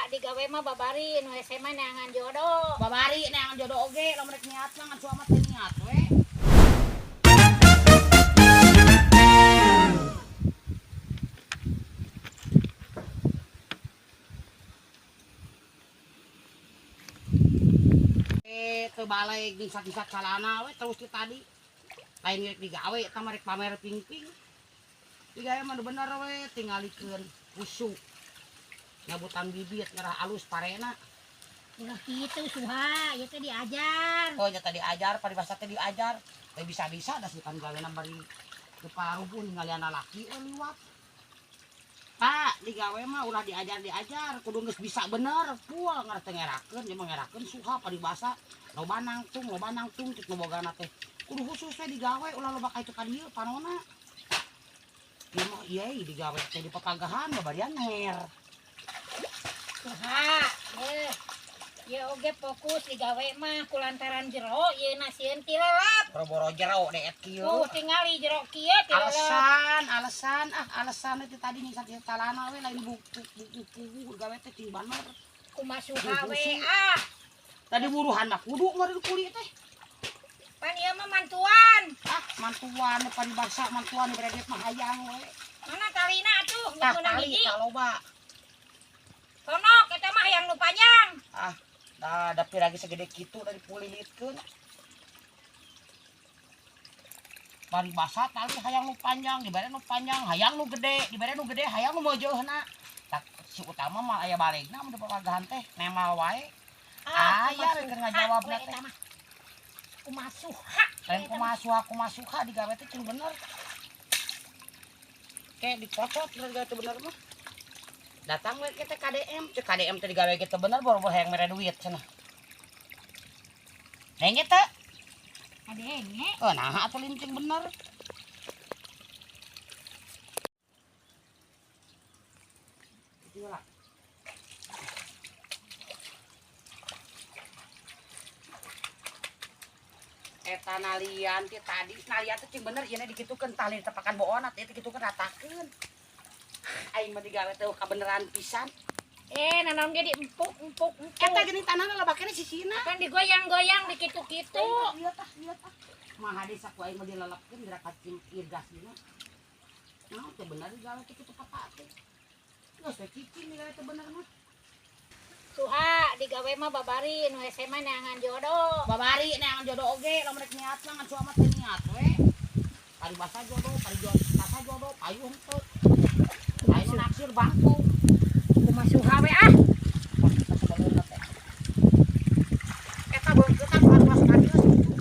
Digawe mah babari nu hese mah neangan jodoh. Babari neangan jodoh oge lamun rek niat mah ngan suama teh niat we. Teu balik nyingsak-nyingsak calana we terus ti tadi. Lain rek digawe eta mah rek pamer ping-ping. Digawe mah nu bener we tingalikeun husu. Nyabutan bibit ngerah alus parena. Ulah kitu Suha, ieu teh diajar. Oh nya tadi diajar, paribasa teh diajar. Teh bisa-bisa da sikan gawena bari teu parubuh ningalian lalaki we liwat. Pak, digawe mah ulah diajar-diajar, kudu geus bisa bener, full ngarah teh ngerakeun, ieu mah ngerakeun Suha paribasa. Loba nangtung cek nu bogana teh. Kudu khusus we digawe ulah loba ka itu ka dieu panona. Ieu mah ieu digawe teh di papagahan babarian nger. Suha, ye. Ye oge fokus digawe mah kulantaran jero ieu na sieun ti lelep. Boro-boro jero deet kieu. Tuh tingali jero kieu ti lelep. Alasan, alasan, ah alasan itu tadi nyingsak calana we lain buku buku gawe teh cing baner. Kumaha Suha we ah. Tadi buruhan mah kudu meureun kuli teh. Pan ieu mah mantuan. Ah, mantuan paribasa mantuan bere duit mah hayang we. Mana talina atuh Tah meunang tali hiji. tah loba. Sonok eta mah hayang nu panjang. Ah, dah dapi lagi segede kitu dari pulilitkeun. Paribasa tali hayang nu panjang, dibere nu panjang, hayang nu gede, dibere nu gede, hayang nu meujeuhna. Tak si utama mah aya balegna mun dipapagahan teh, nemal wae. Ah, Aya we keur ngajawabna teh. Kumaha Suha. Lain kumaha Suha, kumaha Suha digawe teh cing bener. Kayak dikocok digawe teh bener mah. Datang we ke teh KDM, cek KDM teh digawe ge teh bener boro-boro hayang mere duit cenah. Denge teh? Adenge. Oh, nah atuh lincing bener. Ieu lah. Eta nalian ti tadi, nalian teh cing bener ieu dikitukeun tali tepakan boona teh dikitukeun ratakeun. Aing mah digawe teh kabeneran pisan. Nanaon ge diempuk, empuk, empuk. Eta geuning tanahna loba keneh sisina. Kan digoyang-goyang dikitu-kitu. Ieu tah, ieu tah. Maha desa ku aing mah dilelepkeun geura kacing irgasina. Naon teh bener digawe teh kitu papa teh. Geus we cicing digawe teh bener mah. Suha digawe mah babari nu hese mah neangan jodoh. Babari neangan jodoh oge lamun rek niat mah ngan suama teh niat we. Paribasa jodoh, paribasa jodoh, payu henteu. Aing naksir bangku.